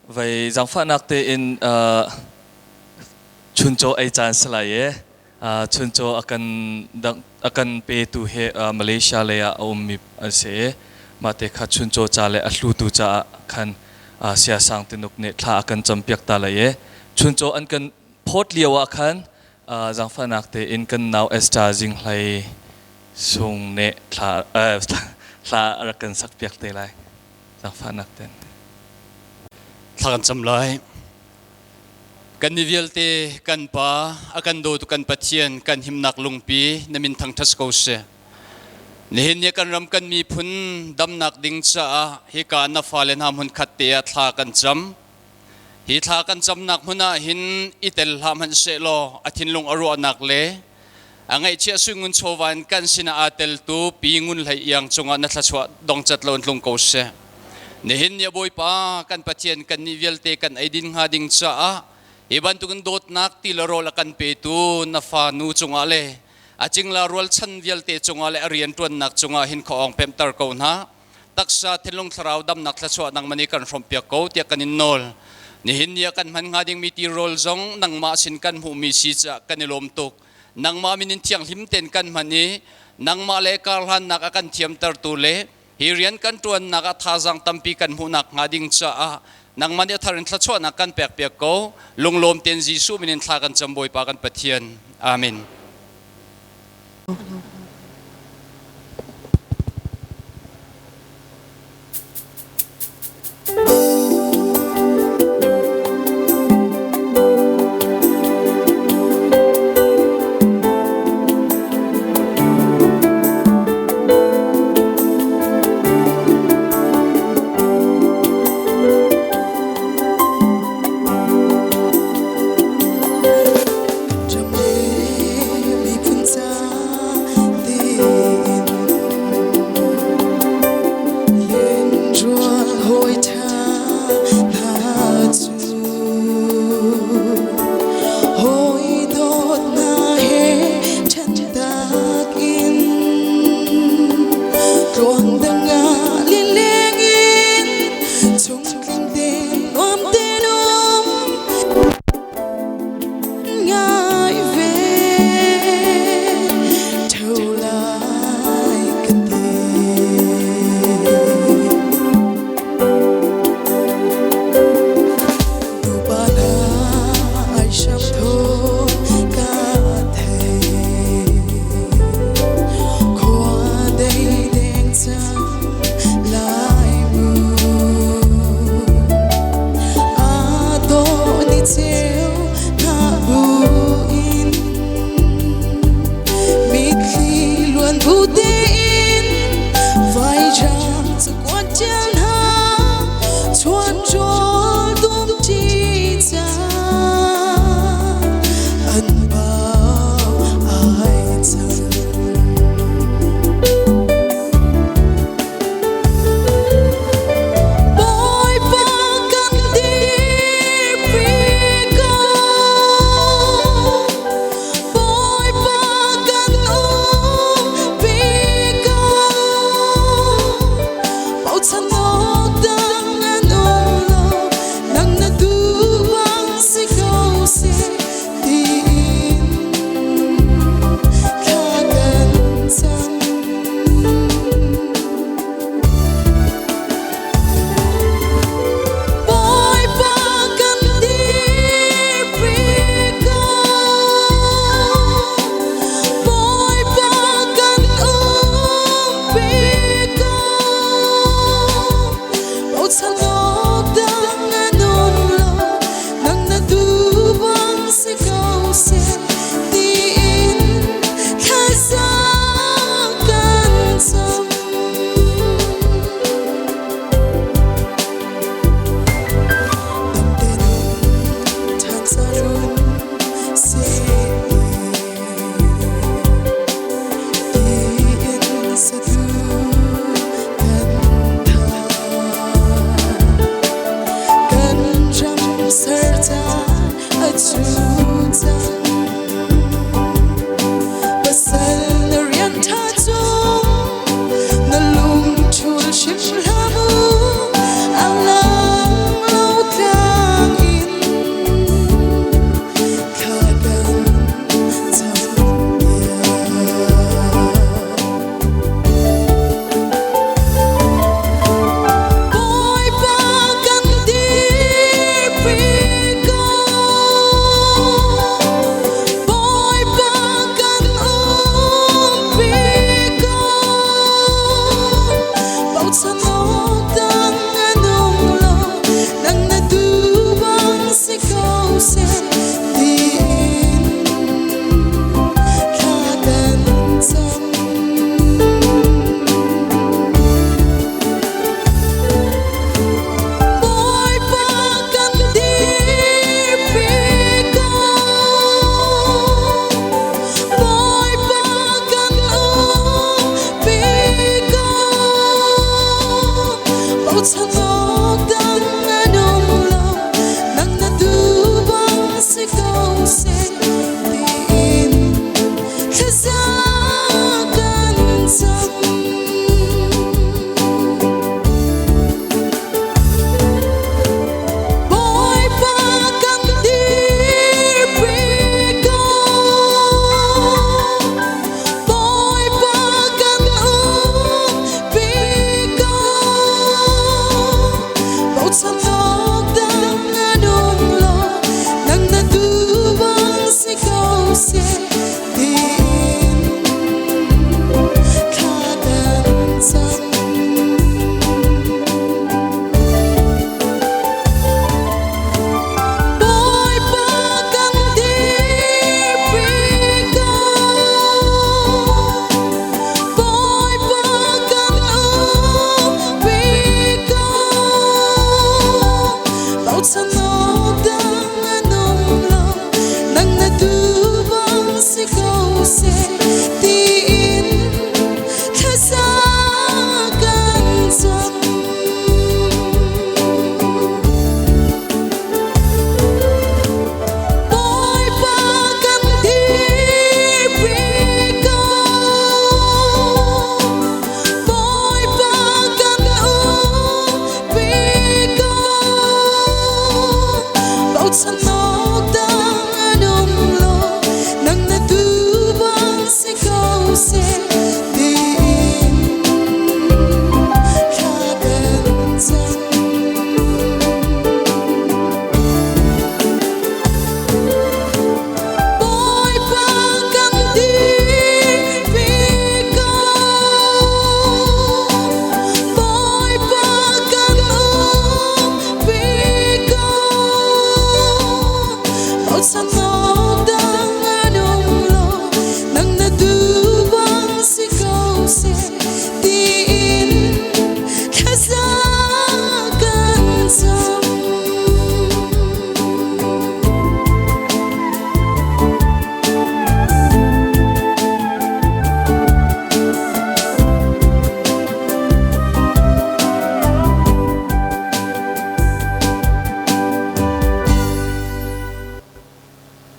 Vai zaangfahnak tein chuncaw ei caan si lai e. Chuncaw a kan dang a kan petu he Malaysia lei ah a ummi an si i mah te kha chuncaw ca le a hlutu caah khan siasang tinuk nih thla a kan campiak ta lai i chuncaw an kan phawt lio ah khan zaangfahnak tein kan nau Esther Zinghlei Sung nih thla thla a rak kan sakpiak te lai. Zaangfahnak ten. Thla kan cam lai. Kan mi vialte kan Pa, a kan dawtu kan Pathian, kan himnak lungpi na min thangṭhat ko seh. Nihin ni kan ram kan miphun damnak ding caah hika na fale hna hmun khat te ah thla kan cam. Hi thla kan camnak hmun ah hin i tel hlah hmanh seh law a thinlung a ruahnak le a ngaihchia suingun chawva in kan sinah aa teltu Pi Ngun Hlei Iang cungah na thluachuah dongcat lo in tlung ko seh. Nihin ni a Bawipa kan Pathian kannih vialte kan eidin hnga ding caah hi bantukin dawtnak ti le rawl a kan petu na fa nu cungah le a cingla rualchan vialte cungah le a rianṭuannak cungah hin khuaawng pemhter ko hna. Taksa thinlung thlarau damnak thluachuah nangmah nih kan hrawmpiak ko tiah kan in nawl. Nihin ni ah kan hman hnga dingmi tirawl zong nangmah sin kan hmuhmi si caah kan i lawm tuk. Nangmah min in thianghlim tein kan hman i nangmah le karhlannak a kan thiamtertu le hi rian kan ṭuannak ah thazaang tampi kan hmuhnak hnga ding caah nangmah nih a thar in thluachuahnak kan pekpiak ko. Lunglawm tein Jesuh min in thla kan cam Bawipa kan Pathian. Amen. Tluang dang.